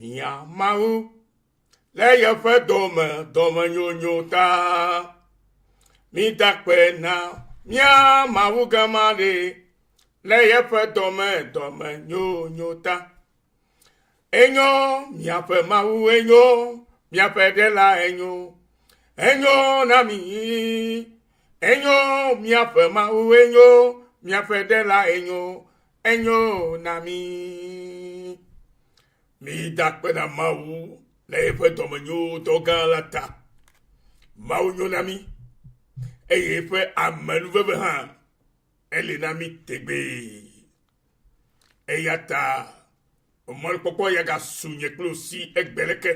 Mia Mawu le yeƒe dɔme dɔmenyonyo ta. Mida akpe na mía Mawu gama ɖe le yeƒe dɔme dɔmenyonyo ta. Enyo miaƒe Mawu enyo, miaƒe Ɖela enyo, enyo na mi. Enyo miaƒe Mawu enyo, miaƒe Ɖela enyo, enyo na mi. Mida akpe na Mawu le eƒe dɔmenyo dɔ gã la ta. Mawu nyo na mí eye eƒe amenuveve hã eli na mí tegbee. Eya ta mɔnukpɔkpɔ ya gasu nye kple wò si egbe leke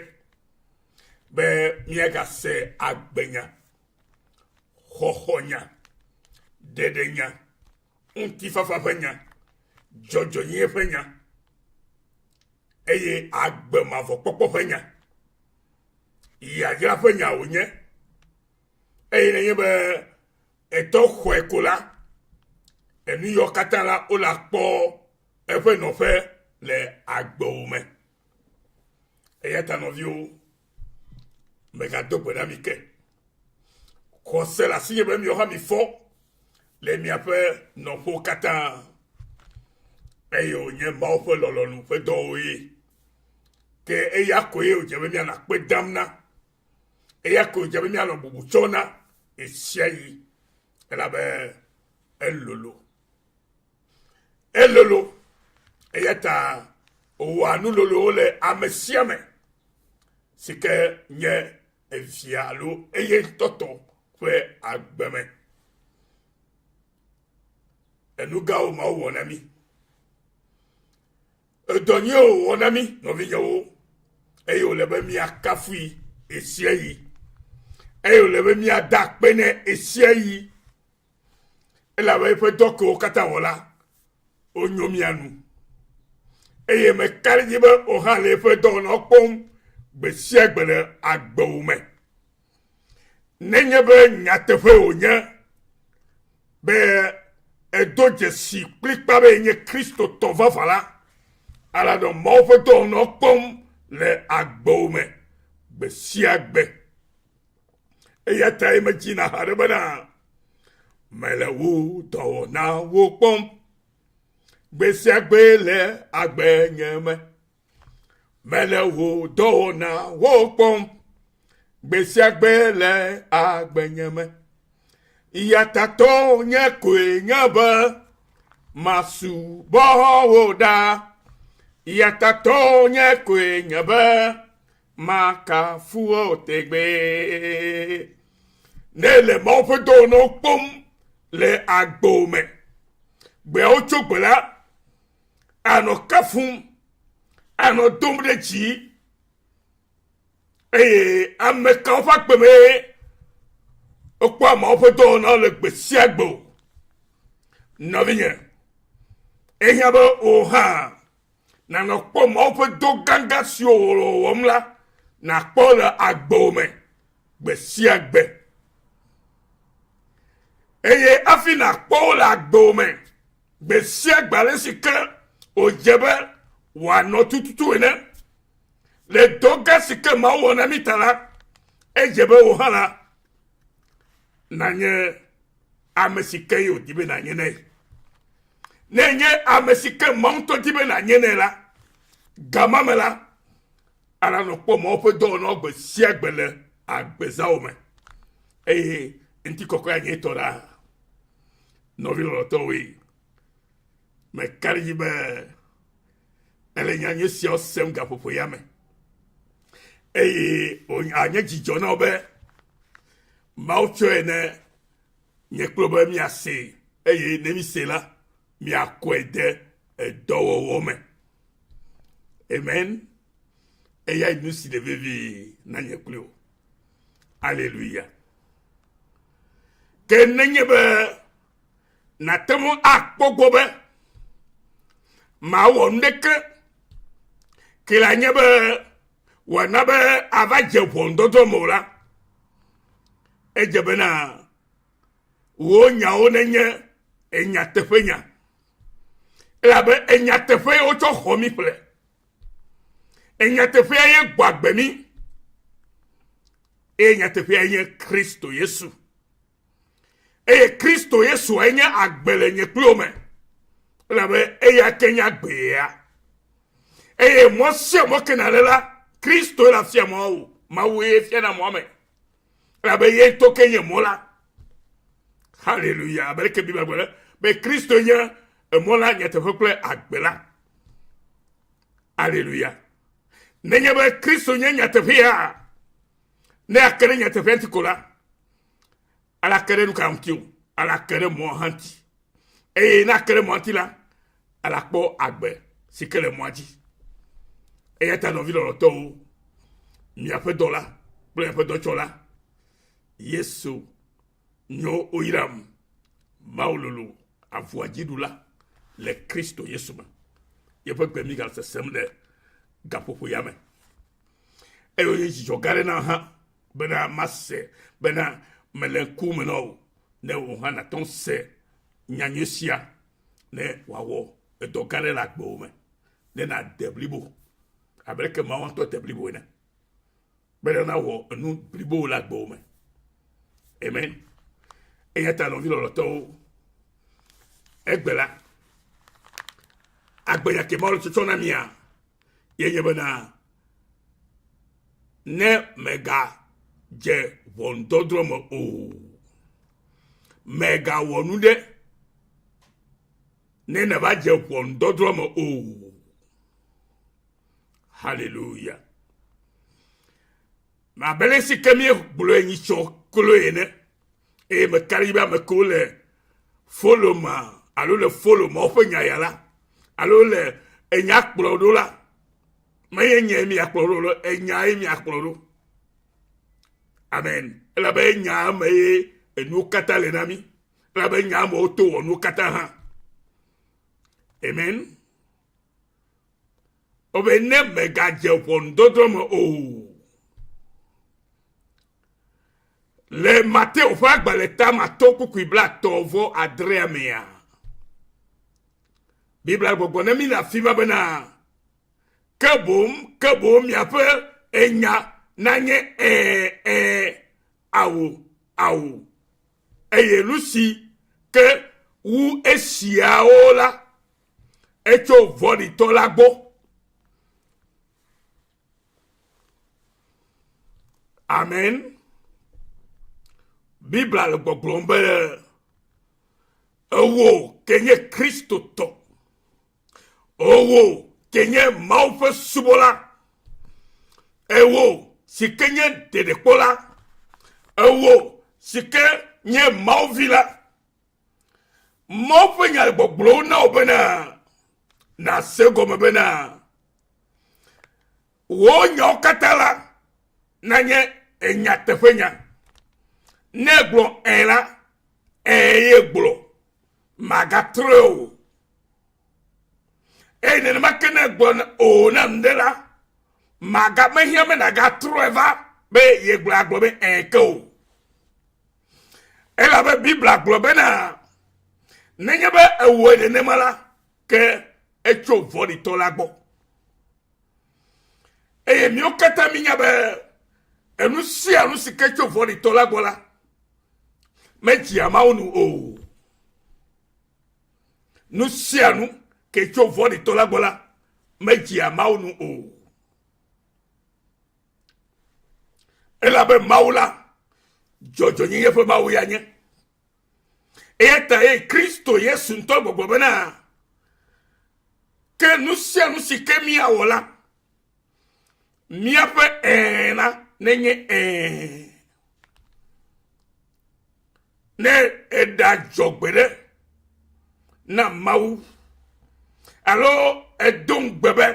be míagase agbenya, xɔxɔnya, ɖeɖenya, ŋutifafa ƒe nya, dzɔdzɔnyenye ƒe nya, eye agbe mavɔ kpɔkpɔ ƒe nya. Yayra ƒe nya wònye. Eye nenye be etɔ xɔe ko la, enu yiwo katã la wole akpɔ eƒe nɔƒe le agbewò me. Eya ta nɔviwo, megado gbe na mi ke. Xɔse le asinye be miawo hã mifɔ le miaƒe nɔƒewo katã eye wònye Mawu ƒe lɔlɔ̃nu ƒe dɔwoe. Ke eya koe wòdze be míanɔ akpe dam na. Eya koe wòdze be míanɔ bubu tsɔm na ɣesiaɣi elabe elolo. Elolo eya ta wòwɔa nu lolowo le ame sia ame si ke nye evia alo eye ŋutɔ tɔ ƒe agbe me. Enu gãwo Mawu wɔ na mí. Edɔ nyuiwo wòwɔ na mí, nɔvinyewo, eye wòle be míakafui ɣesiaɣi. Eye wòle be míada akpe nɛ ɣesiaɣi. Elabe eƒe dɔ kewo katã wɔ la, wonyo mía nu. Eye meka ɖe edzi be wò hã le eƒe dɔwɔnawo kpɔm gbe sia gbe le agbewò me. Nenye be nyateƒe wònye be èdo dzesi kplikpa be yenye Kristotɔ vavã la, ale nɔ Mawu ƒe dɔwɔnawo kpɔm le agbewò me gbe sia gbe. Eya tae medzina haɖe bena mele wò dɔwɔnawo kpɔm gbe sia gbe le agbenye me. Mele wò dɔwɔnawo kpɔm gbe sia gbe le agbenye me. Eya ta tɔnye koe nye be masubɔ wò ɖaa. Eya ta tɔnye koe nye be Makafu wò tegbee. Ne èle Mawu ƒe dɔwɔnawo kpɔm le agbewò me, gbeawo tso gbe la, ànɔ kafum, ànɔ dom ɖe dzi, eye ame kawo ƒe agbe mee wokpɔa Mawu ƒe dɔwɔnawo le gbe sia gbe o. Nɔvinye, ehiã be wò hã Nànɔ kpɔ Mawu ƒe dɔ gãgã siwo wòle wɔwɔm la, nàkpɔ le agbewò me gbe sia gbe. Eye hafi nàkpɔ wo le agbewò me gbe sia gbe ale si ke wòdze be wòanɔ tututu ene, le dɔ gã si ke Mawu wɔ na mí ta la, edze be wò hã la, nànye ame si ke ye wòdi be nànye nɛ. Ne enye ame si ke Mawu ŋutɔ di be nànye nɛ la, gama me la, ala nɔ kpɔ Mawu ƒe dɔwɔnawo gbe sia gbe le agbezãwo me. Eye ŋutikɔkɔe anye etɔ ɖaa. Nɔvi lɔlɔ̃tɔwoe, meka ɖe edzi be ele nya nyui siawo sem gaƒoƒo ya me. Eye anye dzidzɔ na wo be Mawu tsɔe ne nye kple be míasee eye ne mísee la, míakɔe de edɔwɔwɔ me. Amen. Eyae nu si le vevie na nye kple wò. Aleluya. Ke nenye be nàte ŋu akpɔ gbɔ be mawɔ nu ɖeke ke la nye be wòana be ava dze ʋɔnudɔdrɔ̃ me o la, edze bena wò nyawo nenye enyateƒenya. Elabe enyateƒe wotsɔ xɔ mí ƒle. Enyateƒea ye gbɔ agbe mí. Eye nyateƒea nye Kristo Yesu. Eye Kristo Yesu nye agbe le nye kple wò me. Elabe eya ke nye agbea. Eye mɔ sia mɔ ke nàle la, Kristo le afia mɔ wò. Mawu ye fiana mɔ me. Elabe ye ŋutɔ ke nye mɔ la. Haleluya. Abe leke Biblia gblɔ be Kristo nye emɔ la, nyateƒe kple agbe la. Aleluya. Nenye be Kristo nye nyateƒea, ne ake ɖe nyateƒea ŋuti ko la, ala ke ɖe nu ka ŋuti o, ala ke ɖe mɔ hã ŋuti. Eye ne ake ɖe mɔa ŋuti la, ala kpɔ agbe si ke le mɔa dzi. Eya ta nɔvi lɔlɔtɔwo, miaƒe dɔla kple miaƒe dɔtsɔla, Yesu nyo woyram Mawu lolo avua dziɖula le Kristo Yesu me. Yeƒe gbe mi gale sesem le gaƒoƒo ya me. Eye wònye dzidzɔ gã aɖe na hã bena mase bena mele ŋku me na wò ne wò hã nàte ŋu se nyanyui sia ne wòawɔ edɔ gã aɖe le agbewò me ne nàde blibo abe leke Mawu ŋutɔ de blibo ene. Be nawɔ enu blibo le agbewò me. Amen. Eya ta nɔvi lɔlɔtɔwo, egbe la, agbenya ke Mawu le tsɔtsɔ na mia, ye nye bena ne mègadze ʋɔnudɔdrɔ̃ me o, mègawɔ nu ɖe ne nèva dze ʋɔnudɔdrɔ̃ me o. Hallelujah. Abe ale si ke míegblɔe nyitsɔ kloe ene, eye meka ɖe edzi be ame kewo le follow ma alo le follow ma woƒe nya ya la, alo le enya kplɔ ɖo la, menye nye miakplɔ ɖo lo, enyae miakplɔ ɖo. Amen. Elabe enya me ye enuwo katã le na mí. Elabe enya me woto wɔ nuwo katã hã. Amen. Wobe ne mègadze ʋɔnudɔdrɔ̃ me o. Le Mateo ƒe agbalẽ tamatɔ kpukpui blatɔ̃ vɔ adrea mea, Biblia gbɔgblɔ na mí le afi ma bena, ke boŋ ke boŋ miaƒe enya nanye ɛ̃, ɛ̃, ao, ao. Eye nu si ke wu esiawo la, etso vɔ̃ɖitɔ la gbɔ. Amen. Biblia le gbɔgblɔm be ewò ke nye Kristotɔ. Ewò ke nye Mawu ƒe subɔla. Ewò si ke nye ɖeɖekpɔla. Ewò si ke nye Mawu vi la. Mawu ƒe nya le gbɔgblɔm na wò bena nàse gɔme bena wò nyawo katã la nanye enyateƒenya. Ne egblɔ ẽ la, ẽ ye gblɔ, màgatrɔe o. Eye nenema ke ne egblɔ o na nu ɖe la, maga mehiã be nàgatrɔe va be yegblɔ agblɔ be ẽ ke o. Elabe Biblia gblɔ bena nenye be ewɔe nenema la, ke etso vɔ̃ɖitɔ la gbɔ. Eye míwo katã mínya be enu sia nu si ke tso vɔ̃ɖitɔ la gbɔ la, medzea Mawu nu o. Nu sia nu ke tso vɔ̃ɖitɔ la gbɔ la, medzea Mawu nu o. Elabe Mawu la, dzɔdzɔnyenye ƒe Mawu ya nye. Eya ta ye Kristo Yesu ŋutɔ gbɔgblɔ bena, ke nu sia nu si ke míawɔ la, míaƒe ɛ̃ la nenye ɛ̃. Ne èɖe adzɔgbe ɖe na Mawu alo èdo ŋugbe be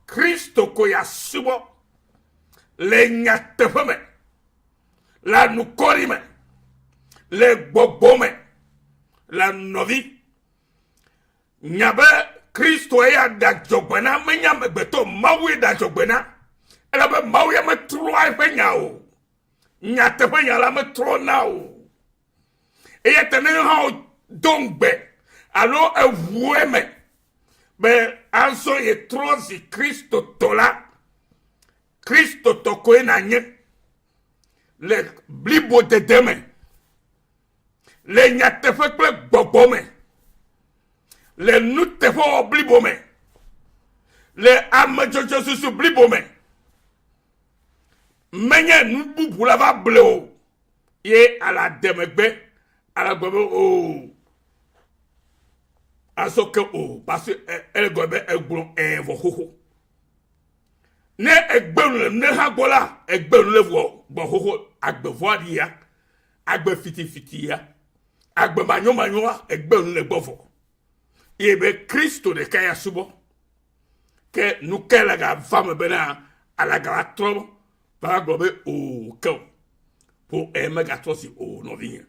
Kristo ko yeasubɔ le nyateƒe me, le anukɔri me, le gbɔgbɔ me, le nɔvi, nya be Kristo ya ɖe adzɔgbe na menye amegbetɔ Mawue ɖe adzɔgbe na elabe Mawu ya metrɔa eƒe nya o. Nyateƒenya la metrɔna o. Eya ta ne hã do ŋugbe alo eʋu eme be azɔ yetrɔ zi Kristotɔ la, Kristotɔ koe nànye le blibodede me, le nyateƒe kple gbɔgbɔ me, le nuteƒewɔwɔ blibo me, le amedzɔdzɔsusu blibo me. Menye nu bubu la va ble o ye ala de megbe ala gblɔ be o azɔ ke o parce que ele gɔme be egblɔ ɛɛ vɔ xoxo. Ne egbe nu le nu hã gbɔ la, egbe nu le vɔ gbɔ xoxo agbe vɔa ɖi ya, agbe fitifiti ya, agbe manyomanyoa egbe nu le gbɔ vɔ. Ye be Kristo ɖeka ya subɔ. Ke nu ke le gava me bena alaga va trɔ va gblɔ be o ke o. Ƒo ɛ megatrɔ si o nɔvinye.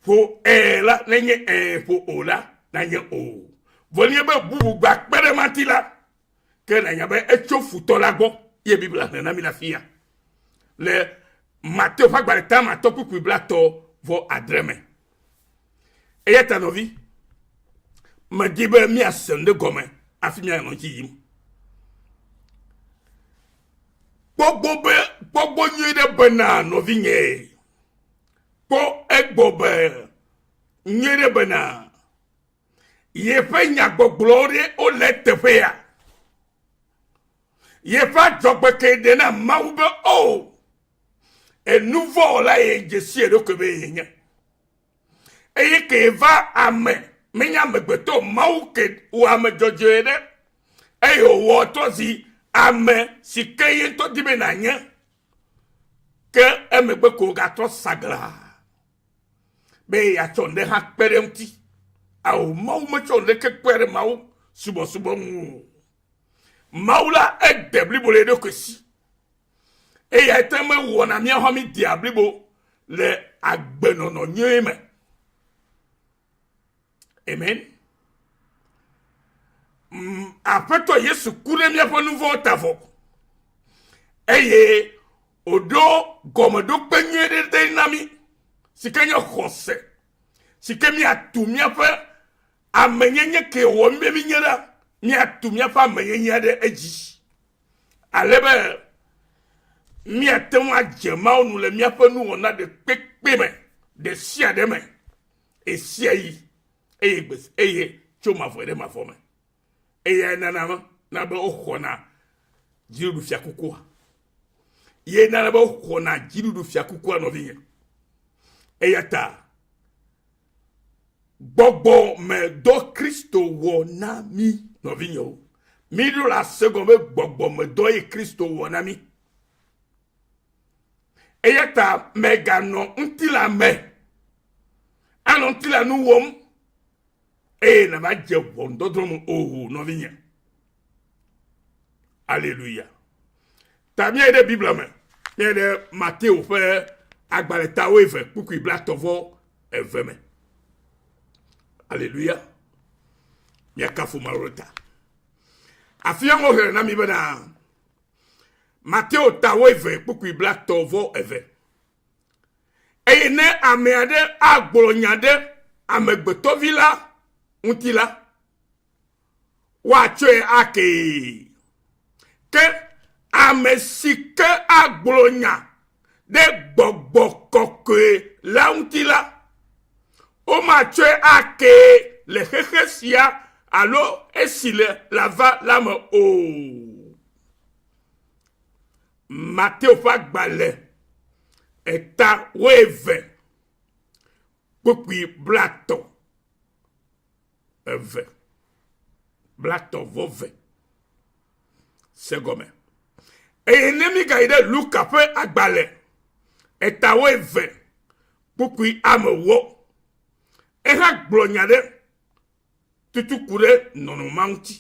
Ƒo ɛ la nenye ɛ ƒo o la nanye o. Vɔ nenye be bubu gba kpe ɖe mati la ke nànya be etso futɔ la gbɔ ye Biblia xlẽ na mi le afia. Le Mateo ƒe agbalẽ tamatɔ kpukpui blatɔ vɔ adre me. Eya ta nɔvi, medi be míase nu ɖe gɔme hafi míanɔ dzi yim. Kpɔgbɔ be kpɔgbɔ nyui ɖe bena nɔvinye. Kpɔ egbɔ be nyui ɖe bena Yeƒe nyagbɔgblɔwo ɖe wole eteƒea? Yeƒe adzɔgbe ke ɖe na Mawu be o, oh, enuvɔwɔla ye dze si eɖokui be yenye. Eye ke va ame, menye amegbetɔ Mawu ke wɔ ame dzɔdzɔe ɖe, eye wòwɔ trɔ zi ame si ke ye ŋutɔ di be nànye. Ke emegbe ko wògatrɔ saglaa. be yeatsɔ ŋɖe hã kpe ɖe eŋuti. Ao, Mawu metsɔ ŋɖeke kpe ɖe Mawu subɔsubɔ ŋu o. Mawu la ede blibo le eɖokui si. Eya te mewɔna míawo hã mídea blibo le agbenɔnɔ nyui me. Amen. Mm, Aƒetɔ Yesu ku ɖe míaƒe nu vɔ̃wo ta vɔ. Eye wòɖo gɔmeɖokpe nyui ɖe ɖe na mí, si ke nye xɔse, si ke míatu míaƒe amenyenye ke wɔ mí míenye la, míatu míaƒe amenyenyea ɖe edzi. Ale be míate ŋu adze Mawu nu le míaƒe nuwɔna ɖe kpekpe me, ɖe sia ɖe me. ɣesiaɣi eye gbe eye tso mavɔ ɖe mavɔ me. Eyae nana na be woxɔna dziɖuɖu fiakukua. Ye nana be woxɔna dziɖuɖu fiakukua nɔvinye. Eya ta gbɔgbɔ me dɔ Kristo wɔ na mí nɔvinyewo. Mí ɖo la se gɔme be gbɔgbɔ me dɔ ye Kristo wɔ na mí. Eya ta mèganɔ ŋutilã me anɔ ŋutilã nu wɔm eye nàva dze ʋɔnudɔdrɔ̃ me o, nɔvinye. Aleluya. Ta míayi ɖe Biblia me. Míayi ɖe Mateo ƒe agbalẽ ta wuieve kpukpui blatɔ̃ vɔ eve me. Aleluya. Míakafu Mawu ɖe ta. Afi ya woxlẽ na mi bena Mateo ta wuieve kpukpui blatɔ̃ vɔ eve. Eye ne ame aɖe agblɔ nya ɖe amegbetɔvi la ŋuti la, woatsɔe akee. Ke ame si ke agblɔ nya ɖe gbɔgbɔ kɔkɔe la ŋuti la, womatsɔe akee le xexe sia alo esi le lava la me o. Mateo ƒe agbalẽ eta wuieve kpukpui blatɔ̃ eve blatɔ̃ vɔ ve se gɔme. Eye ne mígayi ɖe Luka ƒe agbalẽ eta wuieve kpukpui ame wo, eha gblɔ nya ɖe tutu ku ɖe nɔnɔme ma ŋuti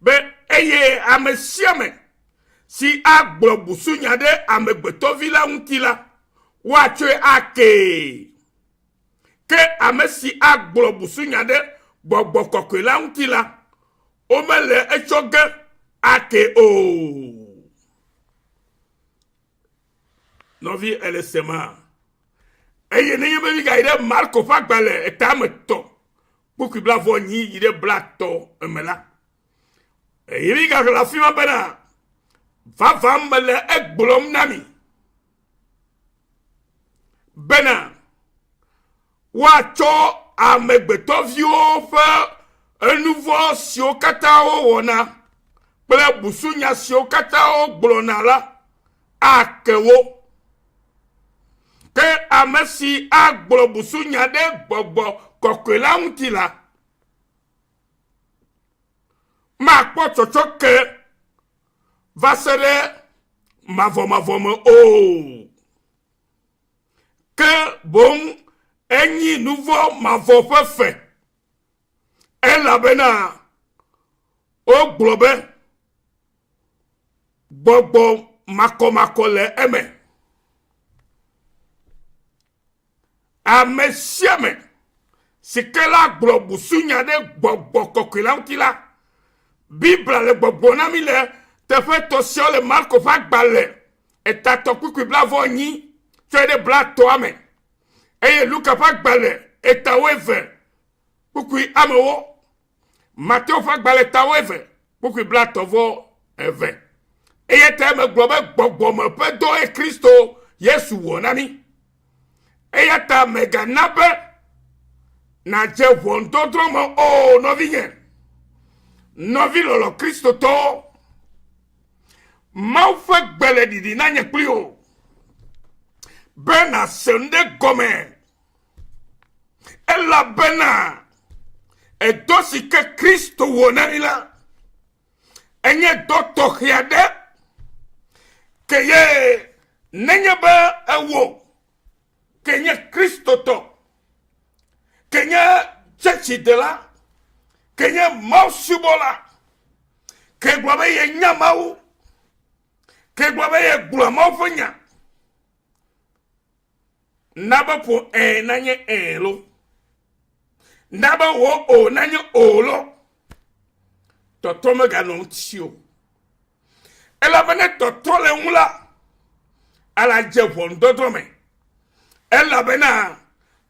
be eye ame sia ame si agblɔ busunya ɖe amegbetɔvi la ŋuti la, woatsɔe akee. Ke ame si agblɔ busunya ɖe gbɔgbɔ kɔkɔe la ŋuti la, womele etsɔ ge akee o. Nɔvi ele sema. Eye nenye be mígayi ɖe Marko ƒe agbalẽ etame tɔ kpukpui blavɔ nyi yi ɖe blatɔ eme la, eye mígaxlẽ le afi ma bena. Vavã mele egblɔm na mi bena woatsɔ amegbetɔviwo ƒe enuvɔ siwo katã wowɔna kple busunya siwo katã wogblɔna la ake wo. Ke ame si agblɔ busunya ɖe gbɔgbɔ kɔkɔe la ŋuti la, makpɔ tsɔtsɔke va se ɖe mavɔmavɔ me o. Ke boŋ enyi nuvɔ mavɔ ƒe fe, elabena wogblɔ be gbɔgbɔ makɔmakɔ le eme. Ame sia ame si ke la gblɔ busunya ɖe gbɔgbɔ kɔkɔe la ŋuti la, Biblia le gbɔgblɔ na mí le teƒe tɔ siawo le Marko ƒe agbalẽ etatɔ kpukpui blavɔ enyi tsɔe ɖe blatɔa me eye Luka ƒe agbalẽ eta wuieve kpukpui amewo Mateo ƒe agbalẽ ta wuieve kpukpui blatɔ̃ vɔ eve. Eya ta megblɔ be gbɔgbɔme ƒe dɔe Kristo Yesu wɔ na mí. Eya ta mègana be nàdze ʋɔnudɔdrɔ̃ me o, nɔvinye. Nɔvi lɔlɔ Kristotɔwo, Mawu ƒe gbe le ɖiɖi na nye kpli wò be nàse nu ɖe gɔme Elabena edɔ si ke Kristo wɔ na mí la, enye dɔ tɔxɛ aɖe ke ye nenye be ewɔ ke nye Kristotɔ, ke nye tsɛtsidela, ke nye Mawu subɔla, ke gblɔ be yenya Mawu, ke gblɔ be yegblɔa Mawu ƒe nya, Na be ƒo ẽ nanye ẽ lo. Na be wò o nanye o lo. Tɔtrɔ meganɔ ŋuti o. Elabe ne tɔtrɔ le ŋu la, ala dze ʋɔnudɔdrɔ̃ me. Elabena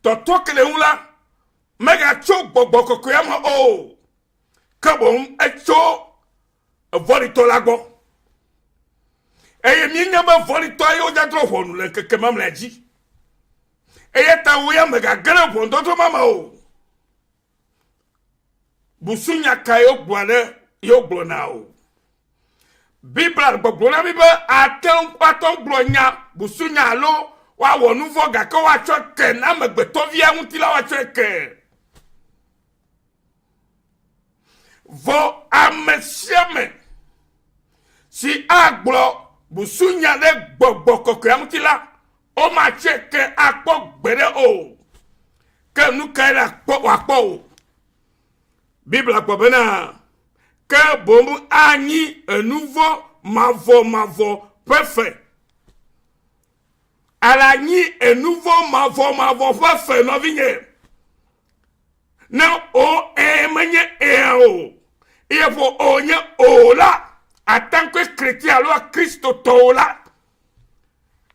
tɔtrɔ ke le ŋu la, megatso gbɔgbɔ kɔkɔea me o, ke boŋ etso vɔ̃ɖitɔ la gbɔ. Eye míenya be vɔ̃ɖitɔ ye wodzadrɔ̃ ʋɔnu le ŋkeke mamlɛa dzi. Eya ta wò ya mègage ɖe ʋɔnudɔdrɔ̃ ma me o. Busunya kae wogblɔ ɖe ye wogblɔna o. Biblia gbɔgblɔ na mí be ate ŋu woate ŋu gblɔ nya busunya alo woawɔ nu vɔ̃ gake woatsɔe ke na amegbetɔvia ŋuti la woatsɔe ke. Vɔ ame sia ame si agblɔ busunya ɖe gbɔgbɔ kɔkɔea ŋuti la, womatsɔe ke akpɔ gbeɖe o. Ke nu kae akpɔ wòakpɔ o? Biblia gblɔ bena, ke boŋ anyi enuvɔ mavɔmavɔ ƒe fe. Ale anyi enuvɔ mavɔmavɔ ƒe fe, nɔvinye. Ne o ẽ menye ẽ o, eye ƒo o nye o la, ataŋkɔe chrétien alo kristotɔwo la,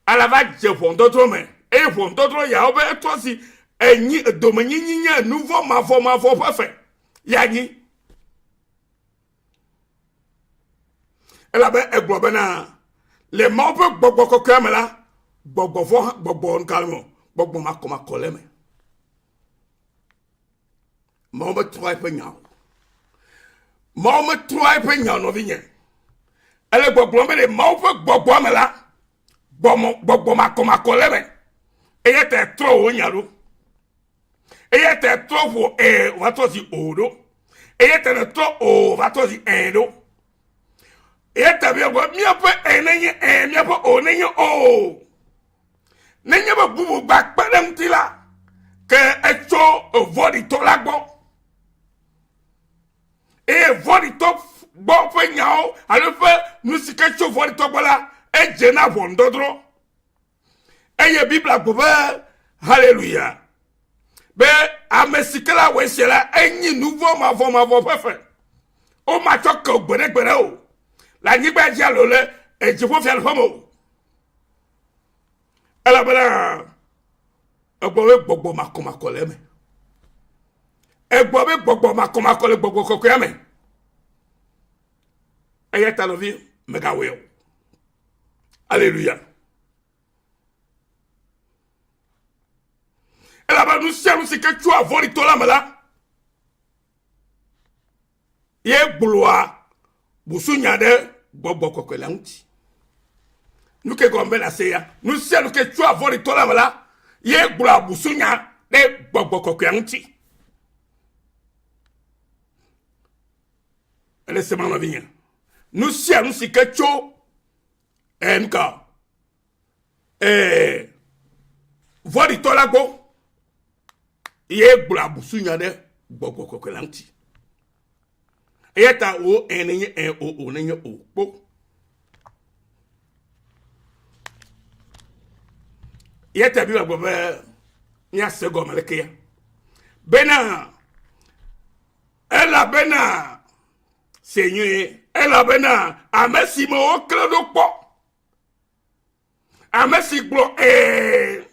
ale va dze ʋɔnudɔdrɔ̃ me. Eye ʋɔnudɔdrɔ̃ yawo be etrɔ si enyi domenyinyi nye nuvɔ mavɔmavɔ ƒe fe ya nyi. Elabe egblɔ bena le Mawu ƒe gbɔgbɔ kɔkɔea me la, gbɔgbɔ vɔ gbɔgbɔ nuka le me gbɔgbɔ makɔmakɔ le eme. Mawu metrɔa eƒe nya o. Mawu metrɔa eƒe nya o, nɔvinye. Ele gbɔgblɔm be le Mawu ƒe gbɔgbɔa me la, gbɔgbɔ makɔmakɔ le eme. Eya ta etrɔ wò nya ɖo. Eya ta etrɔ ƒo ɛ va trɔ zi o ɖo. Eya ta nètrɔ o va trɔ zi ɛ ɖo. Eya ta míagblɔ míaƒe ɛ nenye ɛ, míaƒe o nenye o. Nenye be bubu gba kpe ɖe ŋuti la, ke etso vɔ̃ɖitɔ la gbɔ. Eye vɔ̃ɖitɔ gbɔ ƒe nyawo alo eƒe nu si ke tso vɔ̃ɖitɔ gbɔ la, edze na ʋɔnudɔdrɔ̃. Eye Biblia gblɔ be haleluya be ame si ke la wɔ esia la, enyi nu vɔ̃ mavɔmavɔ ƒe fe. Womatsɔ ke o gbeɖegbeɖe o le anyigba dzi alo le dziƒofiaɖuƒe me o. Elabena egbɔ be gbɔgbɔ makɔmakɔ le eme. Egbɔ be gbɔgbɔ makɔmakɔ le gbɔgbɔ kɔkɔea me. Eya ta nɔvi, mègawɔe o. Aleluya. Elabe nu sia nu si ke tsoa vɔ̃ɖitɔ la me la, ye gblɔa busunya ɖe gbɔgbɔ kɔkɔe la ŋuti. Nu ke gɔme be nàse ya, nu sia nu ke tsoa vɔ̃ɖitɔ la me la, ye gblɔa busunya ɖe gbɔgbɔ kɔkɔea ŋuti. Ele se ma nɔvinye. Nu sia nu si ke tso eh, nuka eh, vɔ̃ɖitɔ la gbɔ ye gblɔ abusunya ɖe gbɔgbɔ kɔkɔe la ŋuti. Eya ta wo ɛ nenye ɛ o o nenye o kpo. Eya ta Biblia gblɔ be míase gɔme leke ya. Bena elabena se nyuie elabena ame si me woklẽ ɖo kpɔ ame si gblɔ ee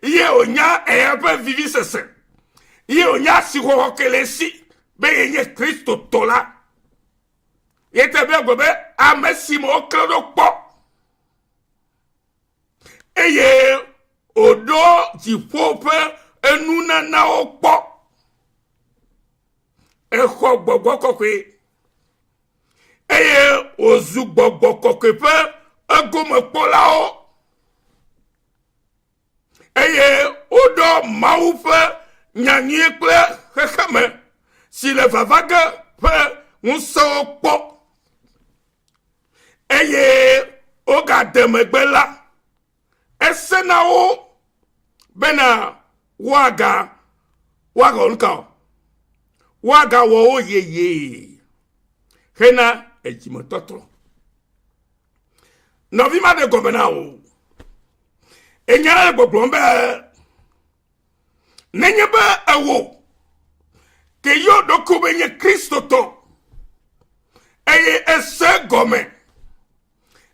ye wònya eya ƒe vivisese ye wònya asixɔxɔ ke le esi be yenye kristotɔ la ye te be gblɔ be ame si me woklẽ ɖo kpɔ eye wòɖo dziƒo ƒe enunanawo kpɔ exɔ gbɔgbɔ kɔkɔe eye wòzu gbɔgbɔ kɔkɔe ƒe egomekpɔlawo eye woɖɔ Mawu ƒe nyanyui kple xexeme si le vava ge ƒe ŋusẽwo kpɔ eye wogade megbe la ese na wo bena woaga woagawɔ nu ka o woagawɔ wo yeyee hena edzimetɔtrɔ nɔvi ma ɖe gɔme na o enya le gbɔgblɔm be nenye be ewo ke yɔ ɖokuiwò be nye kristotɔ eye ese gɔme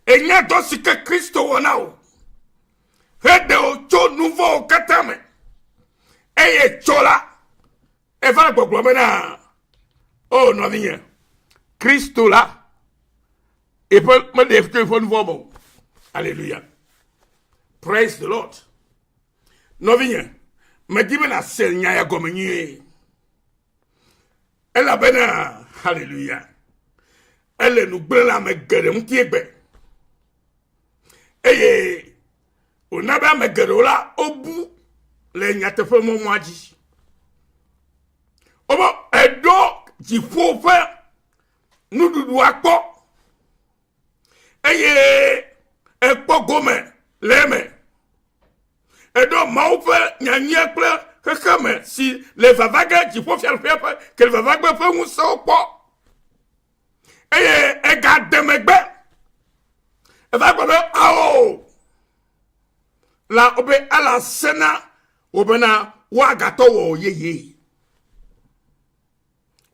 Ènya dɔ si ke Kristo wɔ na wò heɖe wò tso nu vɔ̃wo katã me. Eye tso la, eva le gbɔgblɔ bena, o nɔvinye, Kristo la, eƒe meɖe tso eƒe nu vɔ̃ me o. Aleluya. Praise the Lord. Nɔvinye, medi be nàse nya ya gɔme nyuie. Elabena, haleluya, ele nu gblẽ le ame geɖe ŋuti egbe. Eye wòna be ame geɖewo la, wobu le nyateƒe mɔmɔa dzi. Wobe eɖo dziƒo ƒe nuɖuɖua kpɔ eye ekpɔ gome le eme. Eɖo Mawu ƒe nyanyuia kple xexeme si le vava ge dziƒofiaɖuƒea ƒe ke le vava gbe ƒe ŋusẽwo kpɔ. Eye egade megbe. Eva gblɔ be ao la wobe ele ase na wo bena woagatɔ wɔ yeye.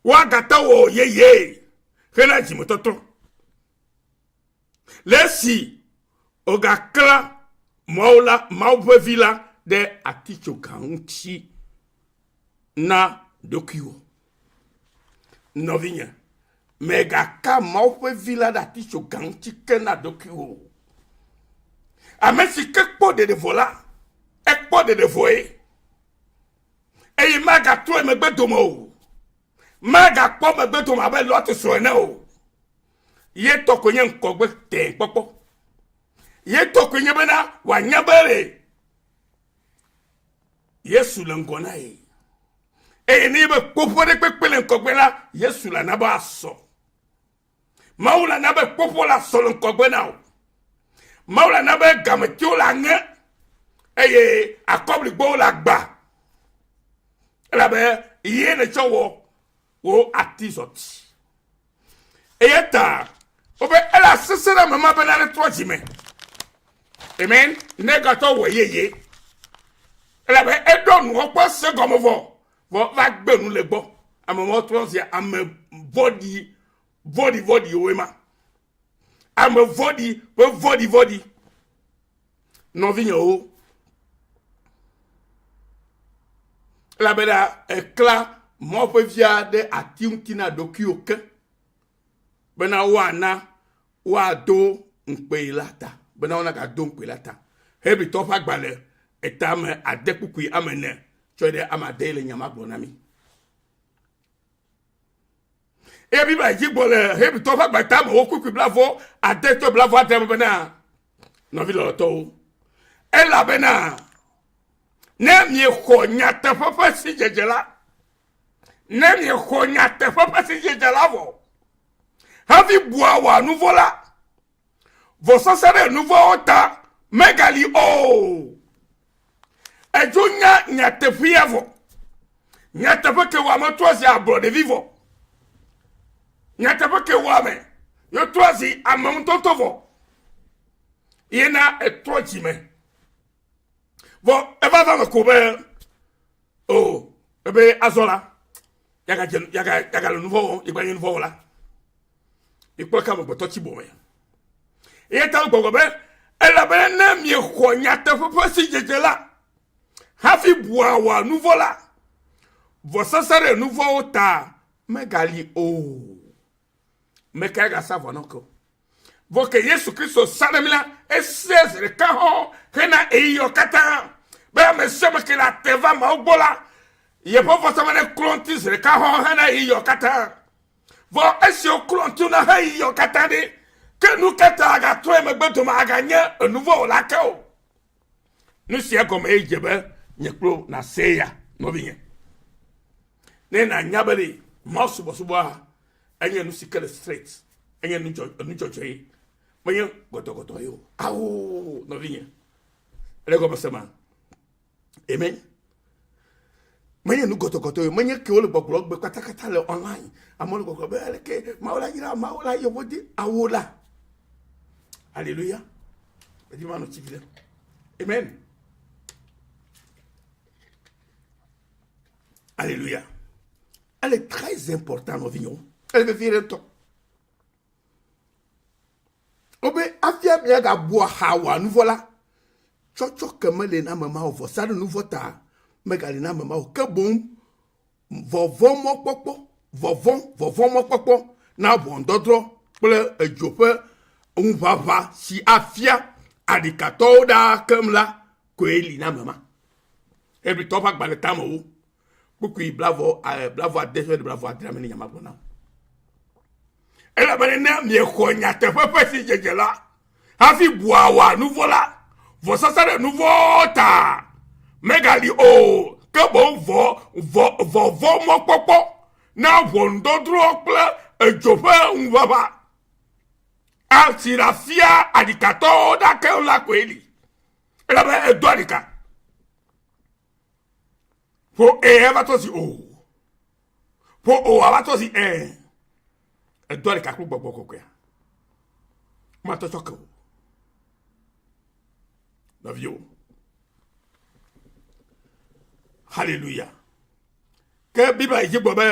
Woagatɔ wɔ yeye hena dzimetɔtrɔ. Le esi wògaklã Mawu la, Mawu ƒe vi la ɖe atitsoga ŋuti na ɖokuiwò. Nɔvinye, mègaka Mawu ƒe vi la ɖe atitsoga ŋuti ke na ɖokuiwò o. Ame si ke kpɔ ɖeɖe vɔ la, ekpɔ ɖeɖe vɔe eye magatrɔ megbe dome o. Magakpɔ megbe dome abe Lot srɔ̃ ene o. Ye tɔ koe nye ŋkɔgbe tẽ kpɔkpɔ. Ye tɔ koe nye bena wòanya be le Yesu le ŋgɔ na ye. Eye ne ye be kpoƒe ɖe kpekpe le ŋkɔgbe la, Yesu le ana be asɔ. Mawu le ana be kpoƒe le asɔ le ŋkɔgbe na wò. Mawu le ana be gametiwo le aŋe eye akɔbligbowo le agba. Elabe ye nètsɔ wɔ wò atizɔti. Eya ta wobe ele asese ɖe ame ma bena netrɔ dzi me. Amen. Ne gatɔ wɔ yeye. Elabe eɖɔ nuwɔ kpɔ se gɔme vɔ vɔ va gbe nu le gbɔ. Ame ma trɔ zia ame vɔɖi vɔɖi vɔɖiwoe ma. Ame vɔɖi ƒe vɔɖi vɔɖi. Nɔvinyewo, elabena èkla mɔ ƒe via ɖe ati ŋuti na ɖokuiwò ke, bena woana woado ŋukpe la ta, bena wonagado ŋukpe la ta. Hebritɔwo ƒe agbalẽ etame ade kpukpui ame ene tsɔe ɖe ame ade le nya ma gblɔ na mí. Eye Biblia dzi gblɔ le Hebritɔwo ƒe agbalẽ tame wo kpukpui blavɔ ade tɔ blavɔ ade me bena, nɔvi lɔlɔtɔwo, elabena ne miexɔ nyateƒe ƒe sidzedze la, ne miexɔ nyateƒe ƒe sidzedze la vɔ, hafi bua wòa nuvɔ la, vɔsasa ɖe nuvɔwo ta megali o. Edzo nya nyateƒea vɔ. Nyateƒe ke wɔ ame trɔ zi ablɔɖevi vɔ. Nyateƒe ke wɔ ame yetrɔ zi ame ŋutɔŋutɔ vɔ. Yena etrɔ dzime. Vɔ eva va me ko be o ebe azɔ la yagadze yaga yagale nuvɔ wɔm yegba nye nuvɔ wɔla. Mikpɔ ke amegbetɔ tsi bome. Eya ta gbɔgbɔ be elabena ne miexɔ nyateƒe ƒe sidzedze la, hafi bua wɔa nuvɔ la, vɔsasa ɖe nuvɔwo ta megali o. Mekae gasa vɔ na ke o. Vɔ ke Yesu Kristo sa ɖe mi la, ese zi ɖeka hɔ hena ɣeyiɣiwo katã be ame sia ame ke le ate va Mawu gbɔ la, yeƒe vɔsa ne klɔ ŋuti zi ɖeka hɔ hena ɣeyiɣiwo katã. Vɔ esi woklɔ ŋuti na ɣeyiɣiwo katã ɖe, ke nu ka ta agatrɔ megbe dome aganye enuvɔwɔla ke o? Nu sia gɔme ye dze be nye kple nàsee ya, nɔvinye. Ne nànya be ɖe Mawu subɔsubɔa enye nu si ke le straight, enye nu dzɔdzɔe, menye gɔdɔgɔdɔ ye o. Ao, nɔvinye, ele gɔme se ma? Amen. Menye nu gɔdɔgɔdɔ ye, menye ke wole gbɔgblɔ gbe katakata le online. Amewo le gbɔgblɔ be aleke Mawu la yra, Mawu la yɔ de awo la. Alléluia. Edi ma nɔ tsi vi ɖe. Amen. Alléluia. Elle est très important, nɔvinyewo. Ele vevie ɖe ŋutɔ. Wobe afia miagabua ha wɔa nuvɔ la, tsɔtsɔ ke mele na ame ma o, vɔsa ɖe nuvɔ ta megali na ame ma o. Ke boŋ vɔvɔ̃ mɔkpɔkpɔ, vɔvɔ̃, vɔvɔ̃ mɔkpɔkpɔ na ʋɔnudɔdrɔ̃ kple edzo ƒe ŋuʋaʋã si afia aɖikatɔwo ɖaa keŋ la koe li na ame ma. Hebritɔwo ƒe agbalẽ tamewo kpukpui blavɔ blavɔ ade sɔ blavɔ adre ame ne nya ma gblɔ na wo. Elabena ne miexɔ nyateƒe ƒe sidzedze la, hafi bua wɔa nuvɔ la, vɔsasa ɖe nuvɔ ta megali o, ke boŋ vɔ vɔ vɔvɔ mɔkpɔkpɔ na ʋɔnudɔdrɔ̃ kple edzo ƒe ŋuʋaʋã asi le afia aɖikatɔwo ɖa keŋ la koe li. Elabe edo aɖika. Ƒo ɛ eva tɔ zi o. Ƒo o ava tɔ zi ɛ. Edɔ ɖeka kple gbɔgbɔ kɔkɔea. Matɔ tsɔ ke o. Nɔviwo. Hallelujah. Ke Biblia dzi gblɔ be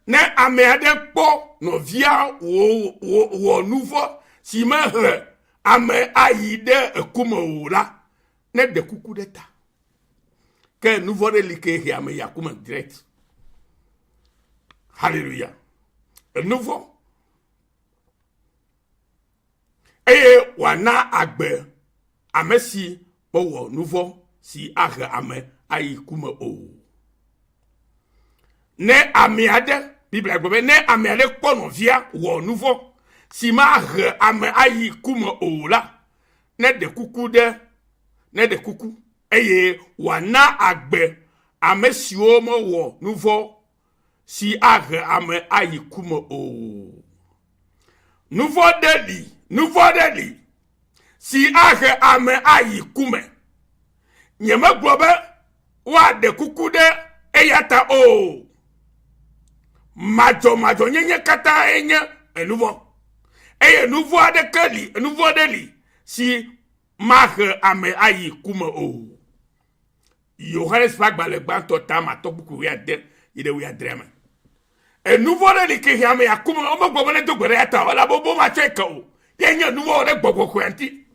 ne ame aɖe kpɔ nɔvia wɔ nuvɔ si mehe ame ayi ɖe eku me o la, ne ɖe kuku ɖe ta. Ke nu vɔ ɖe li ke he ame yi aku me direct. Hallelujah. Enu vɔ. Eye wòana agbe ame si mewɔ nu vɔ si ahe ame ayi ku me o. Ne ame aɖe, Biblia gblɔ be ne ame aɖe kpɔ nɔvia wɔ nu vɔ si mahe ame ayi ku me o la, neɖe kuku ɖe neɖe kuku eye wòana agbe ame siwo mewɔ nu vɔ̃ si ahe ame ayi ku me o. Nu vɔ̃ ɖe li, nu vɔ̃ ɖe li si ahe ame ayi ku me. Nyemegblɔ be woaɖe kuku ɖe eya ta o. Madzɔmadzɔnyenye katã enye enuvɔ̃. Eye nuvɔ̃ aɖeke li, nuvɔ̃ ɖe li si mahe ame ayi ku me o. Yohanes ƒe agbalẽ gbãtɔ ta matɔ kpukpui wuiade yi ɖe wuiadrea me. Enuvɔ̃ ɖe li ke he ame ya ku me, womegblɔ be nedo gbe ɖe ya ta o, elabe womatsɔe ke o. Ye nye nuvɔ̃ ɖe gbɔgbɔ kɔkɔea ŋuti.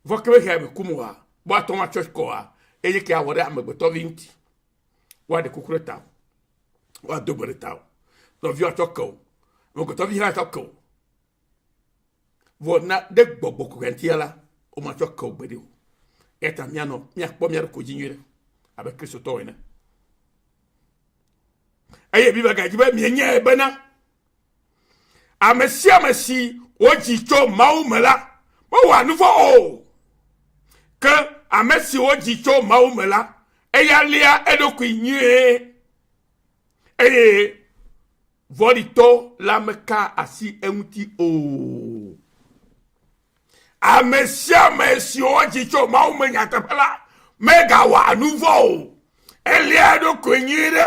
Vɔ ke mexea me kum oa, be woate ŋu atsɔ kɔa, eye ke awɔ ɖe amegbetɔvi ŋuti. Woaɖe kuku ɖe ta o, woado gbe ɖe ta o, nɔviwo atsɔ ke o, amegbetɔvi hã atsɔ ke o. Vɔ na ɖe gbɔgbɔ kɔkɔea ŋutia la, womatsɔ ke wò gbeɖe o. Eya ta míanɔ míakpɔ mía ɖokui dzi nyuie abe Kristotɔwo ene. Eye Biblia gadzi be mienyae bena ame sia ame si wodzi tso Mawu me la mewɔa nu vɔ̃ o. Ke ame si wodzi tso Mawu me la, eya lia eɖokui nyuie eye vɔ̃ɖitɔ la meka asi eŋuti o. Ame sia ame si wodzi tso Mawu me nyateƒe la megawɔa nu vɔ̃ o. Elia eɖokui nyuie ɖe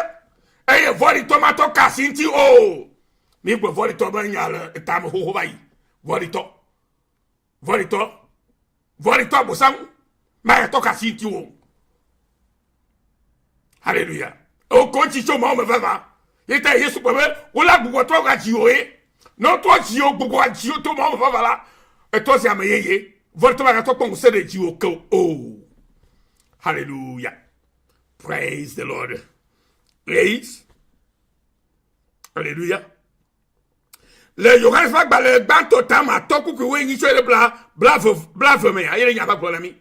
eye vɔ̃ɖitɔ matɔ ka asi ŋuti o. Mígblɔ vɔ̃ɖitɔ be nya le etame xoxo va yi. Vɔ̃ɖitɔ, vɔ̃ɖitɔ, vɔ̃ɖitɔ abosam magatɔ ka asi ŋuti o. Haleluya. Wokɔ ŋuti tso Mawu me vavã. Ye ta Yesu gblɔ be wola gbugbɔ trɔ va dziwò ye. Ne wotrɔ dziwò gbugbɔ dziwò to Mawu me vavã la, etɔ zi ame yeye. Vɔ̃ɖitɔ magatɔ kpɔ ŋusẽ ɖe dziwò ke o. Haleluya. Praise the Lord. Praise. Haleluya. Le Yohanes ƒe agbalẽ gbãtɔ tame atɔ kpukpui wuienyi tsɔ ɖe bla blave blave mea, ye le nya va gblɔ na mí.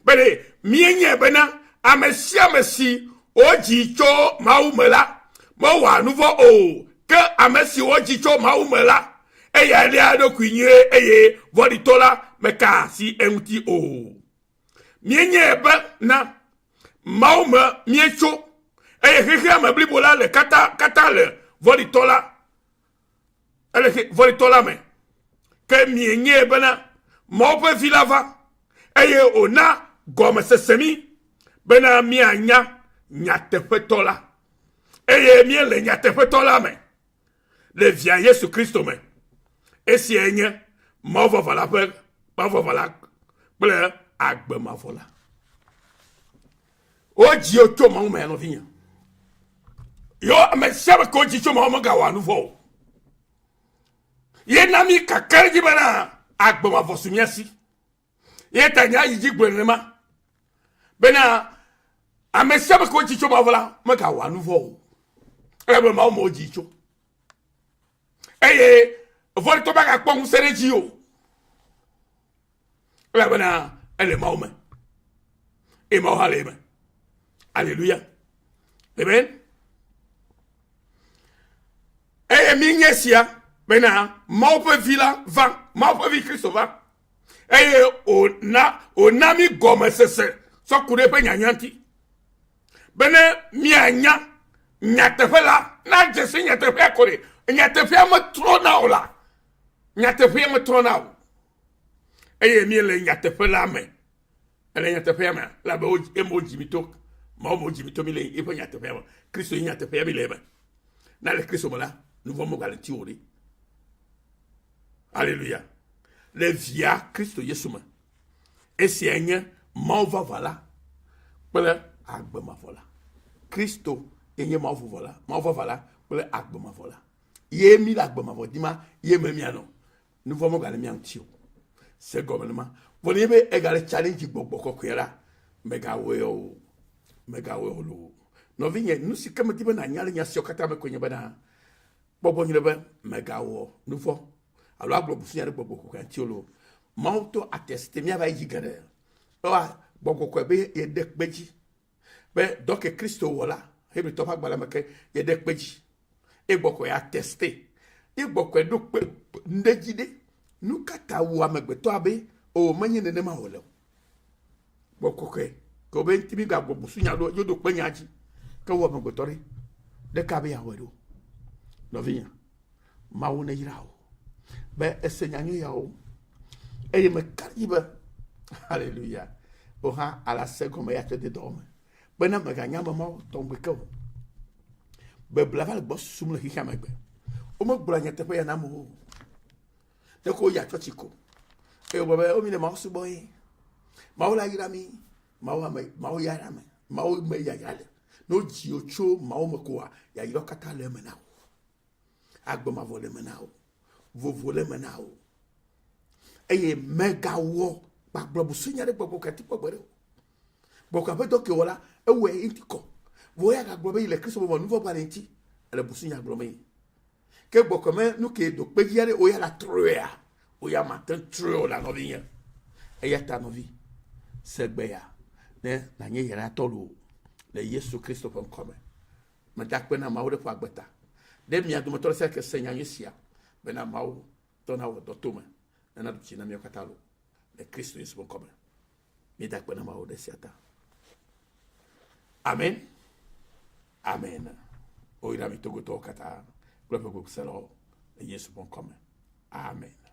Be ɖe míenyae bena ame sia ame si wodzi tso Mawu me la mewɔa nu vɔ̃ o, ke ame si wodzi tso Mawu me la, eya lia eɖokui nyuie eye vɔ̃ɖitɔ la mekaa asi eŋuti o. Míenyae bena Mawu me míetso eye xexea me blibo la le katã katã le vɔ̃ɖitɔ la ele vɔ̃ɖitɔ la me. Ke mienyae bena Mawu ƒe Vi la va eye wòna gɔmesese mí bena míanya nyateƒetɔ la. Eye míele nyateƒetɔ la me le Via Yesu Kristo me. Esiae nye Mawu vavã la ƒe Mawu vavã la kple agbe mavɔ la. Wodzi wo tso Mawu me, nɔvinye. Yɔ ame sia ame ke wodzi tso Mawu megawɔa nu vɔ̃ o. Ye na mí kakaɖedzi bena agbe mavɔ su mía si. Ye ta nya yi dzi gblɔe nenema bena ame sia ame ke wodzi tso Mawu la megawɔa nu vɔ̃ o. Elabe Mawu me wodzi tso. Eye vɔ̃ɖitɔ magakpɔ ŋusẽ ɖe edzi o. Elabena ele Mawu me. Eye Mawu hã le eme. Aleluya. Amen. Eye míenye esia bena Mawu ƒe vi la va, Mawu ƒe vi Kristo va. Eye wòna wòna mí gɔmesese sɔ ku ɖe eƒe nyanya ŋuti. Bene míanya nyateƒe la, nadze si nyateƒea ko ɖe. Nyateƒea metrɔna o la. Nyateƒea metrɔna o. Eye míele nyateƒe la me. Ele nyateƒea mea? Elabe eme wodzi mi to, Mawu me wodzi mi to, mi le eƒe nyateƒea me. Kristo ye nyateƒea mi le eme. Na le Kristo me la, nu vɔ̃ megale ŋutiwò ɖe. Aleluya. Le via Kristo Yesu me. Esiae nye Mawu vavã la kple agbe mavɔ la. Kristo ye nye Mawu vavã la, Mawu vavã la kple agbe mavɔ la. Ye mi le agbe mavɔ dima, ye me mianɔ. Nu vɔ̃ megale mía ŋuti o. Se gɔme nema. Vɔ nenye be egale challenge gbɔgbɔ kɔkɔe la, mègawɔe o. Mègawɔe o loo. Nɔvinye, nu si ke medi be nànya le nya siawo katã me koe nye bena, kpɔ gbɔ nyuie be mègawɔ nu vɔ̃ alo agblɔ busunya ɖe gbɔgbɔ kɔkɔea ŋuti o loo. Mawu to ateste míava yi dzi geɖe. Ewa gbɔgbɔ kɔkɔe be yeɖe kpe dzi be dɔ ke Kristo wɔ la, Hebritɔ ƒe agbalẽ me ke yeɖe kpe dzi. Ye gbɔkɔe ya teste. Ye gbɔkɔe ɖo kpe ŋɖe dzi ɖe. Nu ka ta wò amegbetɔ abe o menye nenema wòle o. Gbɔkɔkɔe ke wobe ŋuti mi gagbɔ busunya ɖo yedo kpe nya dzi. Ke wò amegbetɔ ɖe ɖeka be yeawɔe ɖo. Nɔvinye, Mawu neyra wò be ese nyanyui yawo eye meka ɖe edzi be haleluya wò hã ala se gɔme ya tsɔ de dɔwɔ me bena mèganya ame mawo tɔgbi ke o. Bebla va le gbɔ susum le xexea me gbe. Womegblɔa nyateƒe ya na amewo o. Ɖeko woyia tsɔtsi ko eye wogblɔ be wo mi le Mawu subɔ ye. Mawu la yra mi. Mawu ame Mawu yra ame. Mawu me yayra le. Ne wodzi wò tso Mawu me koa, yayrawo katã le eme na wò. Agbe mavɔ le eme na wò. Vovo le eme na wò. Eye mègawɔ gbagblɔ busunya ɖe gbɔgbɔ kati kpɔ gbeɖe o. Gbɔgbɔ ƒe dɔ ke wɔ la, ewɔe ŋuti kɔ. Vɔ ya gagblɔ be yi le Kristo me vɔ nuvɔ̃ gba le ŋuti. Ele busunya gblɔ me. Ke gbɔgbɔ me nu ke do kpedzi aɖe o ya la trɔea. Wo ya mate ŋu trɔe o la nɔvinye. Eya ta nɔvi, se gbe ya ne nànye yayratɔ loo le Yesu Kristo ƒe ŋkɔ me. Meda akpe na Mawu ɖe eƒe agbe ta. Ɖe mia dometɔ ɖe sia ke se nyanyui sia bena Mawu tɔ nawɔ dɔ to me nana ɖu dzi na míawo katã loo le Kristo Yesu ƒe ŋkɔ me. Míeda akpe na Mawu ɖe esia ta. Amen. Amen. Woyra mi Togotɔwo katã kple ƒe gbegbe selawo le Yesu ƒe ŋkɔ me. Amen.